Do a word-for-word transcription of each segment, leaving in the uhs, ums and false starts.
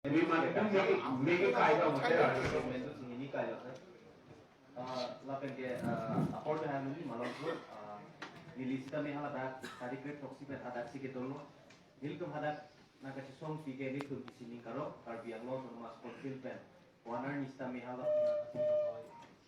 Mimi, mimi, mimi kailo mate. Mimi kailo, sir. Ah, lapen ke, ah, apor ke hanu ni malom ko, ah, neli sitame haladak, tari kre toksi pen hadak si kedo lo. Nelitum hadak nangkachesongpi ke nelitum isi ning karo, Karbi Anglong Autonomous Council pen. One hour ni sitame hala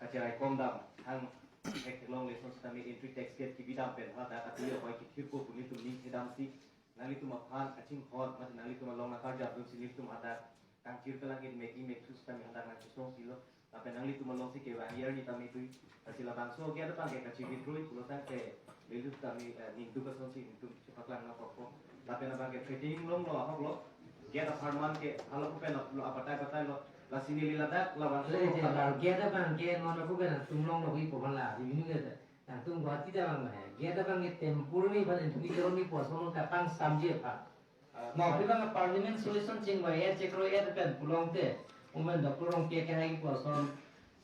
kacherai kom dam, hang hek long lesson sitame entry tax gate kebi dam pen haladak ati apoi kithir ko pu nelitum ning kedam si. Nanglitum aphan kachinghon, mate nanglitum along nangkarjap dunsi nelitum hadak kangchir kelang in mek i mek thu sitame hadak nangchesongpilo. Lapen nanglitum alongsi kevang yer ni tame tui. Lasi labangso gate abang ke kachi-withdrawji pulo tangte nelitum tame, eh, ningduk asonsi nelitum chepaklang nangkokpo. Lapen abang ke threatening longlo ahok lo. Gate apharman ke halapu pen lo abatai batai lo. Lasi neli ladak labangso le je la gate abang ke non aku ke nangtum longlo wi po man la revenue gate. Nangtum Guwahati ta abang he. Gate abang ke temporary aphan Anthony Teron ni puson kapangsamji aphan. Ah, mo pi abang parliament solution chingvai-et chekro-et pen pulote. Omen Doctor Rongpi kehai puson,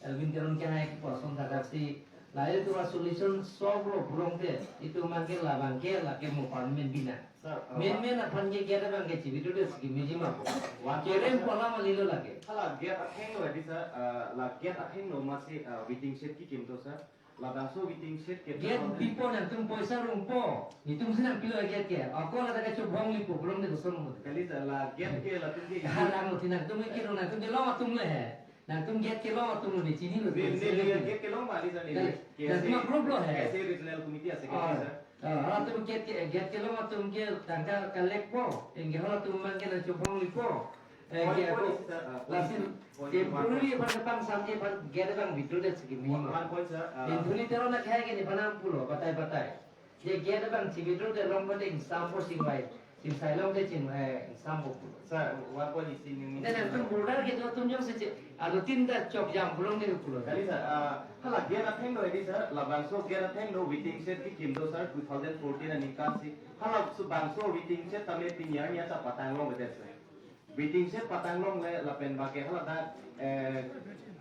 Elwin Teron kehai puson dadak si. La itum a-solution solve lo pulote. Itum abang ke labang ke lake mo parliament bina. Sir, ah, main main aphan ke gate abang ke chi-withdrawdet si kemeji ma po. One kerem point, sir. Pola ma lilo lake. Hala gate athengno edi sir, ah, la gate athengno masi, ah, waiting shed kekim do sir. Labangso waiting shed ke gate bipo nangtum poisa rungpo. Netum si nangpilo gate ke. Ako ladak kachobong lipo pulote koson mo. Kali sir, la gate ke latum ke. Halang lo ti nangtum ke lo nangtum ke long atum le he. Nangtum gate kelong atum lo ne chinilo. Ne, ne, ne, gate kelong ma, Lisa, ne, kali. K S A, nangtum a-group lo he. K S A regional committee a-secretary, oh, sir. Oh, halatum gate ke, gate kelong atum ke tangka collect po. Anke halatum abang ke nangchobong lipo. Eh, point, ke point, ako, sir, uh, lasi point, point, temporary aphan kapangsamji aphan gate abang withdraw det si keme. One, one point, sir, uh, Anthony Teron akhai ke nephan nangpulo, batai batai. Je gate abang chi-withdrawdet along pute ingsampo chingvai. Chingsai longte ching, eh, ingsampo pulo. Sir, one point isi nung. Then nangtum border gate atum jongsi che, anutin ta chok jam pulote pulo. Kali sir, ah, hala gate athengno edi sir, labangso gate athengno waiting shed kekim do sir, two thousand fourteen aningkan si. Halabangso waiting shed tame pini arni ta patang longledet sir. Waiting shed patang longle lapen abang ke haladak, eh,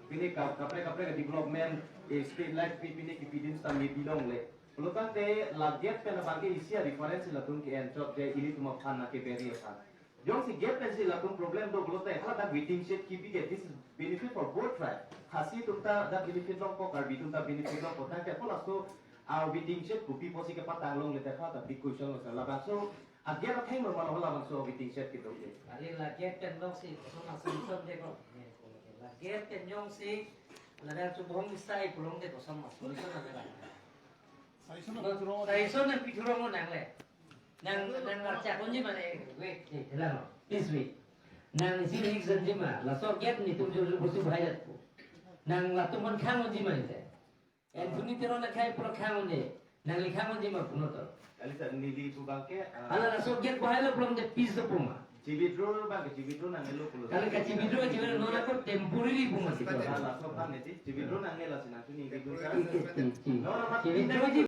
pini kap-, kaprek kaprek development, eh, street light pi pini kipidun sitame pilongle. Pulo tangte la gate pen abang ke isi a-reference latum ke-en chot je ilitum aphan nangkeberi aphan. Jongsi gate pensi latum problem do pulote haladak waiting shed kebi ke, this is benefit for both, right? Khasi atum ta dak benefit longpo, Karbi atum ta benefit longpo, tangte halaso a-waiting shed kopi pusi kepatang longledet hala big question lo sir. Labangso a-gate athengno ma lo halabangso waiting shed kedo ke. Kali la gate pen jongsi koson a-solution de ko. La gate pen jongsi ladak chobong isai pulote koson ma solution ave la. Solution nangpithu rong nangle. Nang, nang archak unji mane, wait, wait, lang. Please wait. Nang isi nik zanji ma, laso gate netum jor jor pusi bahai jat po. Nang latum aphan khang unji ma ite. Anthony Teron akhai apor khang unji. Nangli khang unji ma punoto. Kali sir, neli pu abang ke, ah, hala laso gate bahailo pulote peace dopo ma. Chi-withdraw abang ke chi-withdraw nangnelo pulo. Kali kachi-withdraw, chi-withdraw non ako temporary pu ma si ko. Ah, laso abang neti, chi-withdraw nangne lasi nangtum ningduk sir. Chi, chi, chi, chi. Non amat chi-withdraw ji